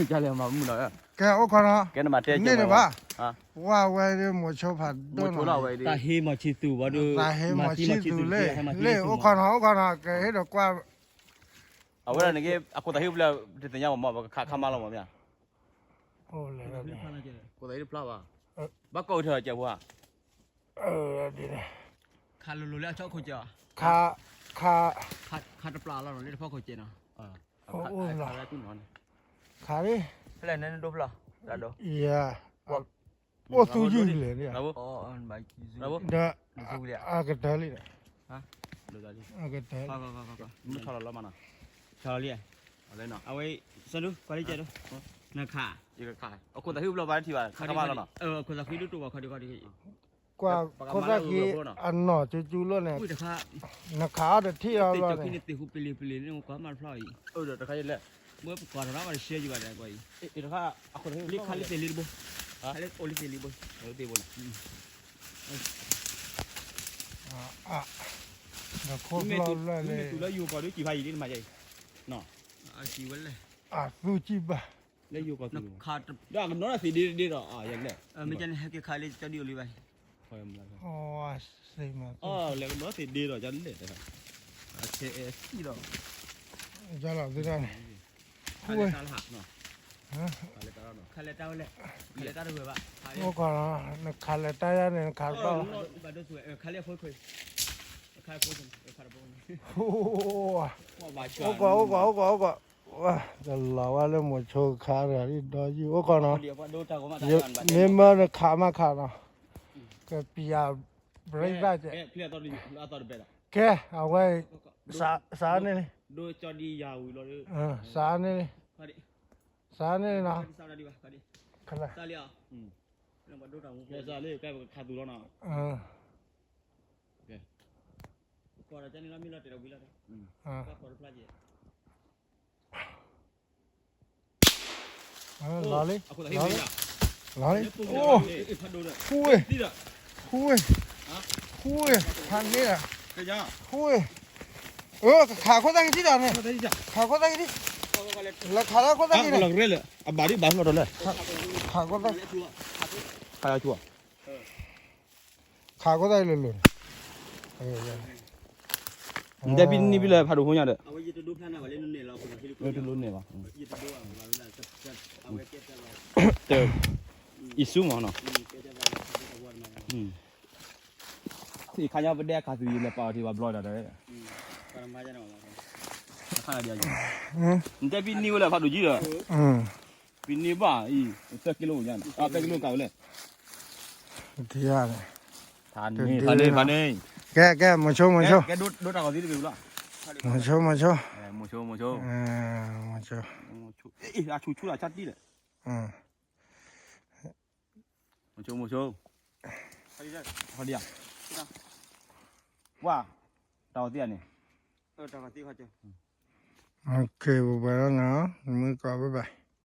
ကလဲၤမၤမုၢ်နီၤ, ကဲအိၣ်ခီနီၤ, ကဲနမၤတဲကဲန့ၣ်ဘၣ်, ဝဲဝဲဒ်မိၤဆိဖးဒိၣ်နီၤ, တၢ်ဟ့မၤဆံသူဘၣ်ဒီး, တၢ်ဟ့မၤဆံသူလၢ လၢအိၣ်ခီနီၤ အိၣ်ခီနီၤ ကဟ့ၣ်ဒီးကွၢ်, အဝဲဒၣ်န့ၣ်က့ အခိၣ်သးဟ့ၣ်ဖျၢၣ် တသ့ၣ်ညါဘၣ်မ့ၢ် ပကခးခါမါလီၤမ့ၢ်မ့ၢ်ဧါ, ခိၣ်သးဟ့ၣ်တဖျၢၣ်ဘၣ်, ဘၣ်ကိးအုးထၢၣ်ကဲဖိဧါ, ခးလိၤလိၤလၢအဆီခိၣ်ကဲ, ခး, ခး, ခးတပျၢ်လီၤနီၤ လၢတဖီခိၣ်ကဲနီၤ, ခးလံ, ဖဲလဲၣ်န့ၣ်ဒိဖျၢၣ်, ယၤ, အိၣ်သူယုၢ်လဲၣ်, ဒီး, အကတၢၢ်လံ, အကတၢၢ်လံ, မ့ၢ်ဆီလီၤလီၤမးနီၤ, ဆီလီၤလံ, အဝဲ, စဒူ ကွၢ်လံကဲဒိ, နခး, အခိၣ်သးဟ့ၣ်ဖျၢၣ်ဘၣ်ထံၣ်ဘၣ်, ခါခါမါလီၤနီၤ, အခိၣ်သးဃံဒိၣ်တိၢ်ဘၣ်ခီဒံခီဒံ, ကွၢ်ခိၣ်သးဃံအနီၣ်ကၠူကၠူလီၤန့ၣ်, နခးအီၤတထံၣ်လီၤဘျီန့ၣ်, သ့ၣ်ဃူပလ့ၤပလ့ၤန့ၣ် ကွၢ်မးတဖျါအံၤ, မ့ၢ်ပကွၢ်ထီၣ်ရၣ်ဘၣ်တရှဲယံၤဘၣ်ဒီးကွၢ်အံၤ, လံခါလံသ့ၣ်လံတဘိ, အိၣ်လံသ့ၣ်လံဘိ, ဒီးခိၣ်ဖျီၣ်လၢလဲၣ်, သူလၢယိၤကီၢ်ဒုးကံၢ်ဖးယံၤဒ်နမၤယဲအံၤ, အသူကံၢ်ဘၣ်, ဒီးကနီၣ်သ့ၣ်ဒ့ဒ့ဒီး, မ့ၢ်ကန့ၣ်ဟဲက့ၤခးလၢကၠီဒံၣ်အိၣ်လံဘၣ်, လဲၤကနီၣ်သ့ၣ်ဒ့ဒီးကလဲၣ်, အဆဲးအဲၣ်စံၣ်ဒီး, ကလီၤသ့ၣ်ဒၣ်န့ၣ်, ခးလဲၤတၢ်ဝဲလဲၣ်, အိၣ်ကီၢ်, နခးလဲၤတၢ်ယါန့ၣ် နခးတဘၣ်, ခးလၢအဖိခွါ, အိၣ်ကီၢ် အိၣ်ကီၢ် အိၣ်ကီၢ် အိၣ်ကီၢ်, ကလီၤဝဲလၢမိၤဆိခါတဂၤဒ်ဒီယုၢ် အိၣ်ကီၢ်နီၤ, မ့မ့ၢ်နခးမးခးနီၤ, ကပျၢ်ပြံသၣ်ကဲ, ကဲ အဝဲ, စးန့ၣ်လံ, စးန့ၣ်လံ, စးန့ၣ်လံနီၤ, ခါလၢ, ခါလၢ, ခါသူလီၤနီၤ, လီၤလံ, လီၤလံ, အိၣ်, ဃူဝဲ, ဃူဝဲ, ဃူဝဲ, ဖးန့ၢ်လီၤ, ဃူဝဲ, အၢ ကခးခိၣ်သၣ်ကထံၣ်ဒီးန့ၣ်, ခးခိၣ်သၣ်ကထံၣ်, လၢခးလၢခိၣ်သၣ်ကထံၣ်န့ၣ်, အဘၣ်ဒံးဘၣ်လီၤဒီးလဲၣ်, ခးခိၣ်သၣ်, ခးခိၣ်သၣ်, ခးခိၣ်သၣ်လၢလၢာ်န့ၣ်, နတဲဖဲန့ၣ်ဖဲလဲၣ် ဖးဒိၣ်ဖိညါဒီး, တလိၣ်န့ၢ်ဘၣ်, အံၤဆူမးနီၤ, ခါညီပဒဲခးသူလဲၤပာ်အီၤထံပှၤဘျီဒီး, နတဲဖဲန့ၣ်ဝဲလဲၣ် ဖးဒိၣ်ကံဒီး, ဖဲန့ၣ်ဘၣ်အံၤ သၢကံလိညါ, သၢကံလိကးဝဲလဲၣ်, ဖးန့ၣ် ဖးန့ၣ်, ကဲ ကဲ မိၤဆိ မိၤဆိ, မိၤဆိ မိၤဆိ, မိၤဆိ, မိၤဆိ, အဆူၣ်ဆူၣ်လီၤ ဆါတံၢ်လဲၣ်, မိၤဆိ မိၤဆိ, ဝါ, တၢ်ဂီၤသံဧါန့ၣ်, ပပှဲၤလီၤနီၤ, မုၢ်ကီၢ် bye bye.